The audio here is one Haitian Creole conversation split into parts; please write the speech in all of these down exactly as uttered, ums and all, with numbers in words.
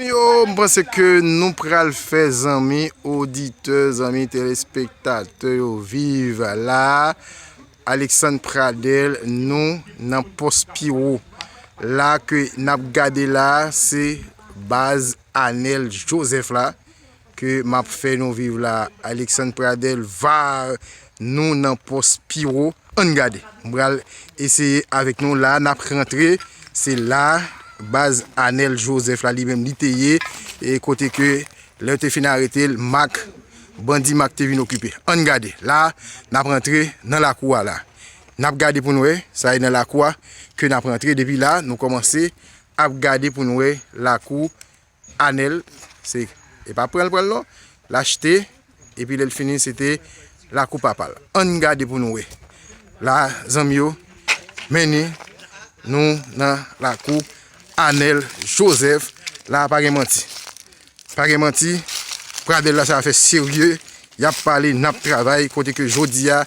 Yo, m panse ke nou pral fè zanmi oditè, zanmi telespektatè yo viv la. Alexandre Pradel, nou nan pòs pi wo. La ke n ap gade la, se baz Anel Joseph la ke m ap fè nou viv la. Alexandre Pradel, var, nou nan pòs pi wo. Ann gade. M pral eseye avèk nou la, n ap rantre. Se la baz Anel Joseph la, li menm li te ye, e kote ke lè yo te fin arete l, Mak, bandi Mak te vin okipe. Ann gade. La, n ap rantre nan lakou a la. N ap gade pou n wè, sa e nan lakou a ke n ap rantre. Depi la, nou kòmanse ap gade pou n wè lakou Anel, se, e pa pran l pran l non, l achte, epi lè l fini, se te lakou papa l. Ann gade pou nou wè. La, zanmi yo, mennen nou nan lakou Anel Joseph. La, pa gen manti. Pa gen manti, Pradel la sa fè serye, y ap pale, n ap travay, kote ke jodi a,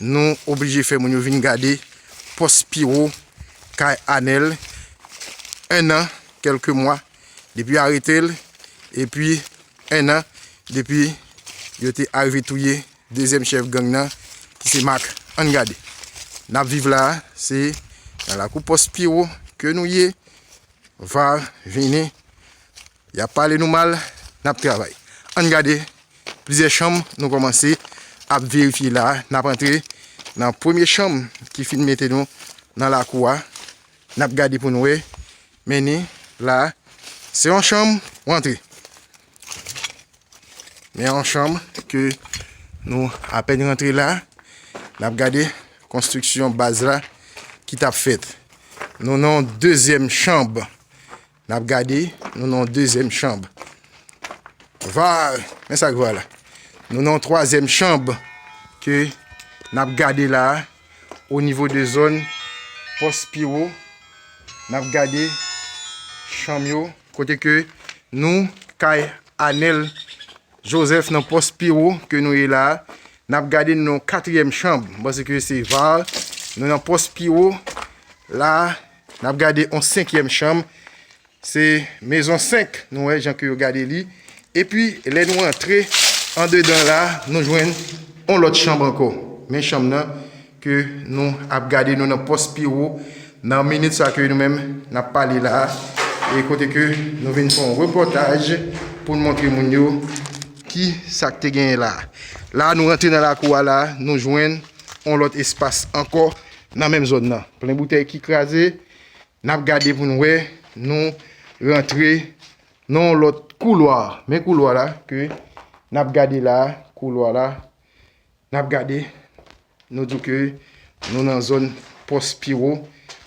nou oblije fè moun yo vin gade pòs pi wo kay Anel, en an, kèlke mwa, depi yo arete l, epi en an, depi yo te arive touye dezyèm chèf gang nan, ki se Mak. Ann gade. N ap viv la, se nan lakou pòs pi wo ke nou ye, va vini, y ap pale nou mal, n ap travay. Ann gade plizyè chanm, nou kòmanse ap verifye la. N ap antre nan premye chanm ki fin mete nou nan lakou a. N ap gade pou n wè. Men ni la, se yon chanm, ou antre. Men yon chanm ke nou apèn rantre la. N ap gade konstriksyon baz la ki t ap fèt. Nou nan yon dezyèm chanm. N ap gade, nou nan yon dezyèm chanm. Va, men sa k va la. Nou nan yon twazyèm chanm ke n ap gade la, o nivo de zòn pòs pi wo. N ap gade chanm yo, kote ke nou kay Anel Joseph nan pòs pi wo ke nou ye la. N ap gade nou nan yon katriyèm chanm. M panse ke se va. Nou nan pòs pi wo. La, n ap gade yon senkyèm chanm. Se mezon senk, nou wè jan ke yo gade li. Epi, lè nou antre andedan la, nou jwenn yon lòt chanm ankò. Men chanm nan ke nou ap gade, nou nan pòs pi wo, nan minit sa ke nou menm n ap pale la. E kote ke nou vin fè yon repòtaj pou n montre moun yo ki sa k te genyen la. La, nou rantre nan lakou a la, nou jwenn yon lòt espas ankò nan menm zòn nan. Plen boutèy ki kraze, n ap gade pou n wè, nou rantre nan yon lòt koulwa. Men koulwa la ke n ap gade la, koulwa la, n ap gade, nou di w ke nou nan zòn pòs pi wo,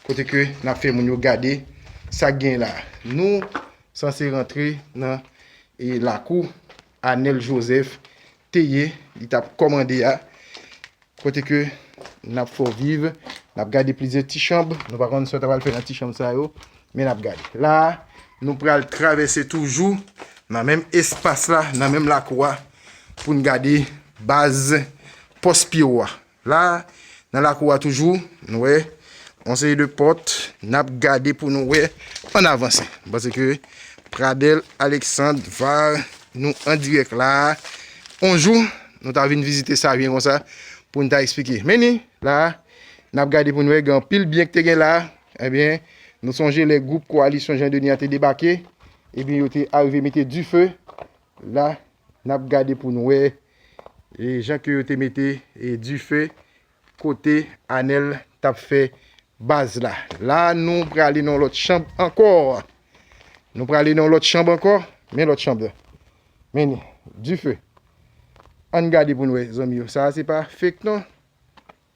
kote ke n ap fè moun yo gade sa k gen la. Nou sanse rantre nan, e, lakou Anel Joseph te ye, li t ap kòmande a. Kote ke n ap fè w viv, n ap gade plizyè ti chanm, nou pa konn sa w ta pral fè nan ti chanm sa yo, men n ap gade. La, nou pral travèse toujou nan menm espas la, nan menm lakou a, pou n gade baz pòs pi wo a. La, nan lakou a toujou, nou wè, yon seri de pòt, n ap gade pou nou wè, ann avanse. M panse ke Pradel Alexandre va nou an dirèk la. On jou, nou ta vin vizite sa byen konsa, pou n ta eksplike. Men ni, la, n ap gade pou n wè, gen anpil byen ki te gen la. Ebyen, nou sonje lè gwoup Koalisyon Jan Deni a te debake, ebyen, yo te arive mete dife. La, n ap gade pou n wè, e, jan ke yo te mete, e, dife kote Anel t ap fè baz la. La, nou prale nan yon lòt chanm ankò. Nou prale nan yon lòt chanm ankò. Men lòt chanm la. Men ni, dife. Ann gade pou n wè, zanmi yo. Sa a se pa fake non.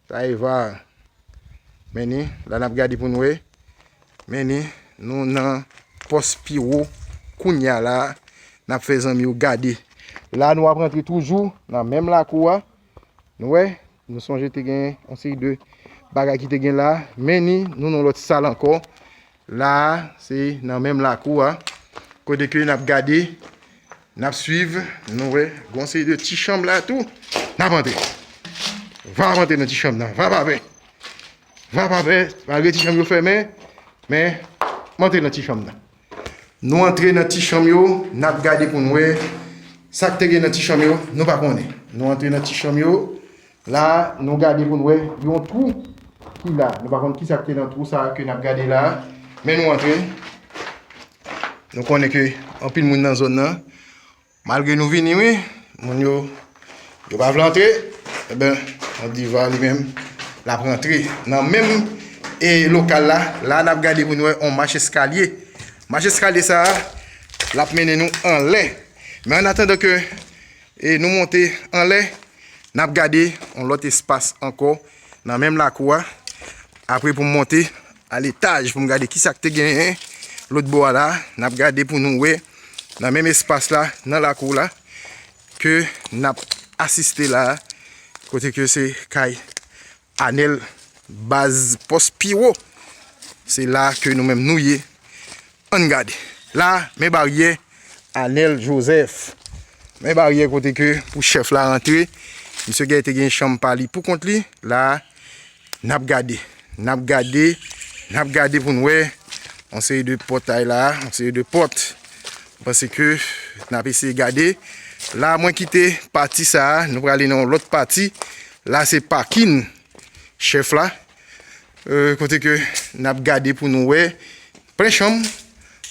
Sa e va. Men ni, la n ap gade pou n wè. Men ni, nou nan pòs pi wo kounye a la. N ap fè zanmi yo gade. La, nou ap rantre toujou nan menm lakou a. Nou wè, nou sonje te gen yon seri de bagay ki te gen la. Men ni, nou nan lòt sal ankò. La a, se nan menm lakou a. Kote ke n ap gade, n ap swiv, nou wè, gon seri de ti chanm la tou. N ap antre. Va antre nan ti chanm nan. Va pa pè. Va pa pè. Malgre ti chanm yo fèmen, men m antre nan ti chanm nan. Nou antre nan ti chanm yo, n ap gade pou n wè sa k te gen nan ti chanm yo, nou pa konnen. Nou antre nan ti chanm yo, la, nou gade pou n wè yon twou ki la. Nou pa konn ki sa k te nan twou sa a ke n ap gade la a, men nou antre. Nou konnen ke anpil moun nan zòn nan, malgre nou vini, wi, moun yo, yo pa vle antre, eben, Diva li menm, l ap rantre nan menm, e, lokal la. La, n ap gade pou n wè yon mach eskalye. Mach eskalye sa a, l ap mennen nou anlè. Men an atandan ke, e, nou monte anlè, n ap gade yon lòt espas ankò nan menm lakou a. Apre pou m monte a letaj pou m gade ki sa k te genyen lòt bò a la, n ap gade pou nou wè nan menm espas la, nan lakou la, ke n ap asiste la, kote ke se kay Anèl, baz Pòs Piwo. Se la ke nou menm nou ye. Ann gade. La, men baryè Anèl Jozèf. Men baryè kote ke pou chèf la rantre. Misye gen, te gen chanm pa li pou kont li. La, n ap gade. N ap gade. N ap gade pou n wè yon seri de pòtay la, yon seri de pòt. Paske n ap eseye gade. La, mwen kite pati sa a, nou prale nan yon lòt pati. La, se pakin chèf la. Euh, kote ke n ap gade pou nou wè plen chanm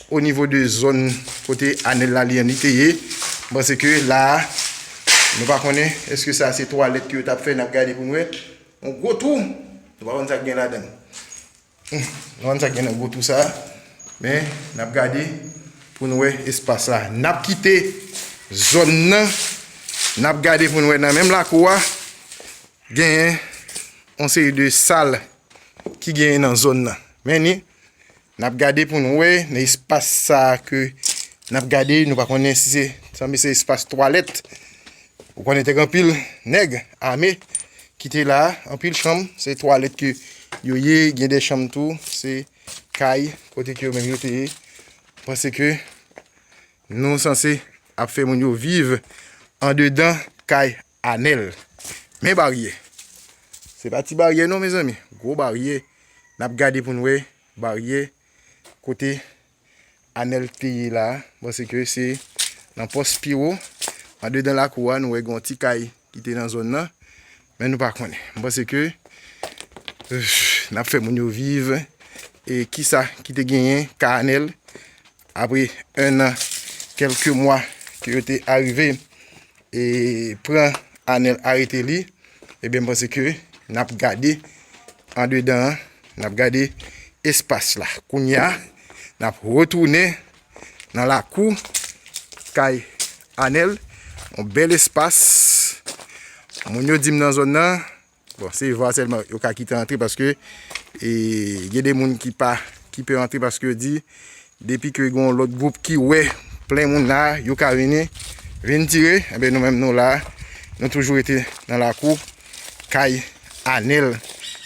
o nivo de zòn kote Anèl la li, li te ye. M panse ke la a, nou pa konnen èske sa se twalèt ke yo t ap fè, n ap gade pou nou wè. Yon gwo twou. Nou pa konn sa k gen ladan l. Hmm, nou pa konn sa k gen nan gwo twou sa a. Men, n ap gade pou nou wè espas la. N ap kite zòn nan. N ap gade pou nou wè nan menm lakou a. Genyen yon seri de sal ki genyen nan zòn nan. Men ni, n ap gade pou nou wè nan espas sa a ke n ap gade, nou pa konnen si se, sanble se espas twalèt. Ou konnen te gen anpil nèg ame ki te la, anpil chanm, se twalèt ke yo ye, gen de chanm tou, se kay kote ke yo menm yo te ye. Paske nou sanse ap fè moun yo viv andedan kay Anèl. Men baryè. Se pa ti baryè non, mezanmi. Gwo baryè. N ap gade pou n wè baryè kote Anèl te ye la a. M panse ke se nan Pòs Piwo. Andedan lakou a, nou wè gen yon ti kay ki te nan zòn nan. Men nou pa konnen. M panse ke, euh, n ap fè moun yo viv. E kisa ki te genyen ka Anèl apre en an, kèlke mwa ke yo te arive e pran Anèl, arete li, ebyen, m panse ke n ap gade andedan an, n ap gade espas la. Kounye a, n ap retounen nan lakou kay Anèl, yon bèl espas. Moun yo di m nan zòn nan, bon, se va sèlman yo ka kite antre paske, e, gen de moun ki pa, ki pè antre paske yo di, depi ke gen yon lòt gwoup ki wè plen moun la, yo ka vini, vin tire. Enben, nou menm nou la, nou toujou rete nan lakou kay Anèl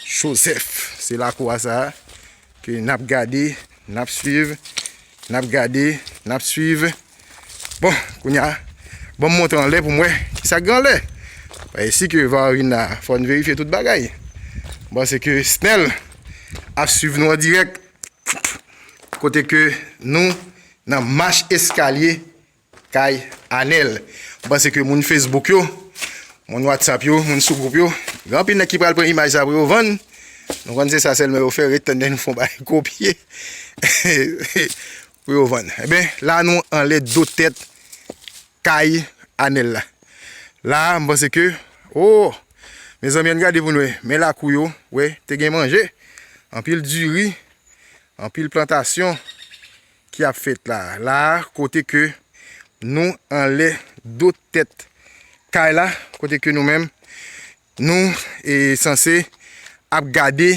Jozèf. Se lakou a sa a ke n ap gade, n ap swiv, n ap gade, n ap swiv. Bon, kounye a, ban m montre anlè pou m wè kisa k gen anlè. Paske si ke va vin la, fò n verifye tout bagay. Bon, se ke Snel ap swiv nou an dirèk. Kote ke nou nan mach eskalye kay Anèl. M panse ke moun Facebook yo, moun WhatsApp yo, moun sou gwoup yo, gen anpil nèg ki pral pran imaj sa pou yo vann. Nou konn se sa sèlman yo fè, ret tann lè nou fè yon bagay kopye pou yo vann. Ebyen, la nou anlè do tèt kay Anèl la. La, m panse ke, oh, mezanmi, ann gade pou n wè. Men lakou yo, wè, te gen manje. Anpil diri, anpil plantasyon ki ap fèt la. La, kote ke nou anlè do tèt kay la, kote ke nou menm, nou, e, sanse ap gade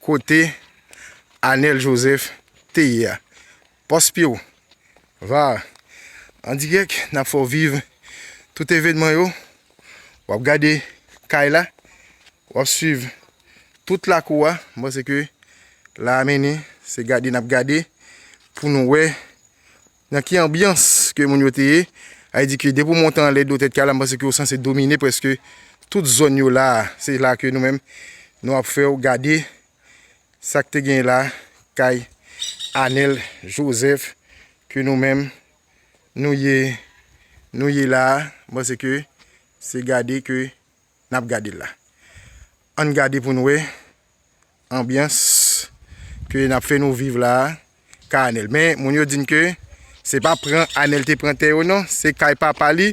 kote Anèl Jozèf te ye a. Pòs Piwo, va, an dirèk, n ap fè w viv tout evènman yo. W ap gade kay la, w ap swiv tout lakou a. M panse ke la a mennen, se gade n ap gade pou nou wè nan ki anbyans ke moun yo te ye. Sa vle di ke depi w monte anlè do tèt kay la, m panse ke w sanse domine prèske tout zòn yo la a. Se la ke nou menm, nou ap fè w gade sa k te gen la, kay Anèl Jozèf ke nou menm, nou ye, nou ye la a, m panse ke se gade ke n ap gade l la. Ann gade pou n wè anbyans ke n ap fè nou viv la a, kay Anèl. Men, moun yo di n ke se pa pran Anèl te pran tè yo non, se kay papa li,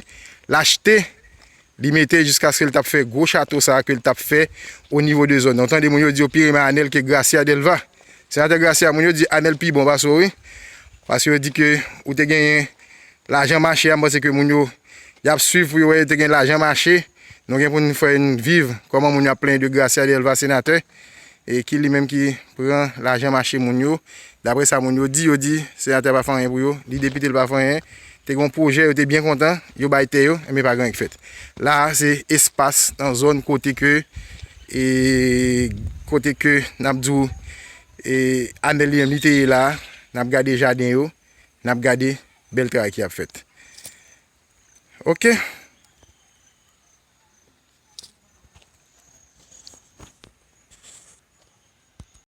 l achte, li mete jiskaske l t ap fè gwo chato sa a ke l t ap fè o nivo de zòn nan. Ou tande moun yo di yo pi renmen Anèl ke Gracia Delva. Senatè Gracia, moun yo di Anèl pi bon pase w, wi. Paske yo di ke ou te genyen lajan mache a, m panse ke moun yo, y ap swiv pou yo wè yo te gen lajan mache. Nou gen pou n fè n viv kòman moun yo ap plenyen de Gracia Delva senatè. E ki li menm ki pran lajan mache moun yo. Daprè sa moun yo di, yo di senatè pa fè anyen pou yo, li depite l pa fè anyen. Te gen yon pwojè, yo te byen kontan, yo bay tè yo, enben pa gen anyen k fèt. La a, se espas nan zòn kote ke, e, kote ke n ap di w, e, Anèl li menm li te ye la a, n ap gade jaden yo, n ap gade bèl travay ki ap fèt. Oke,